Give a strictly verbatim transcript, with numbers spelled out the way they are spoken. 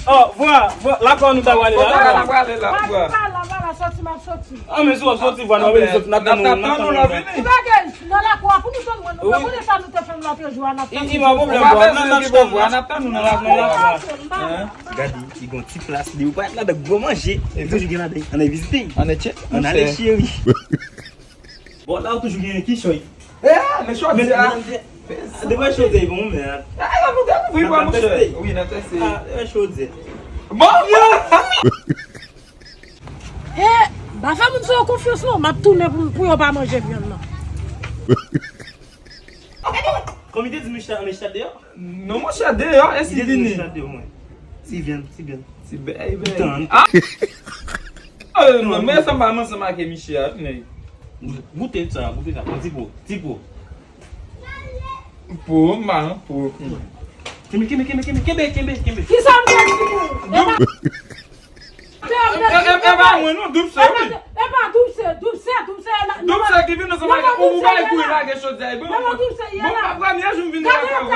Oh, vwa, vwa, lakò nou ta prale la, Vwa, lakò. la prale la, vwa. Pala, pala, soti, m ap soti. Ah, men si w ap soti, vwa, nou ap soti, n ap tann ou, n ap tann ou. Vini. Bagay, nan lakwa, pou nou tann mwen. Ou konnen sa nou te fè m lòt jou a, n ap tann. I pa pwoblèm, vwa, n ap tann ou, vwa, n ap tann ou, n ap tann ou. Gade, li gon ti plas li, ou pa ladan gwo manje. Li toujou gen ladan. Ann al vizite. Ann al tcheke. Ann ale, cheri. Bon, la ou toujou gen kichòy. Eh, men chòdi a. Devan chòdi bon, men. Ah, la nou dekouvri, bwa, monchè. Wi, n ap teste. Ah, devan chòdi. Bon, yo! E, pa fè moun sa yo konfyans non, m ap tounen pou, pou yo pa manje vyann nan. Kòm li te di nou chat, nou chat deyò? Non, monchè, deyò, ensi Li te di nou vini. Chat deyò, mwen. Ti vyann, ti vyann. Ti bèy, bèy. Tan. Ah! Oh, non, men sa pa ansanm ak Michel, nèg. Goute sa, goute sa. Pran ti po, ti po. Po, man, po. Kenbe, kenbe, kenbe, kenbe, kenbe, kenbe, kenbe. Ki sa m te di ou? E pa E, e, e pa mwen, non, Doub se, wi. E pa Doub se, Doub se, Doub se. Doub se ki vin ansanm ak ou, ou bay kou lage chòdi a, bon. Non, Doub se, Bon, pa premye jou m vin lakay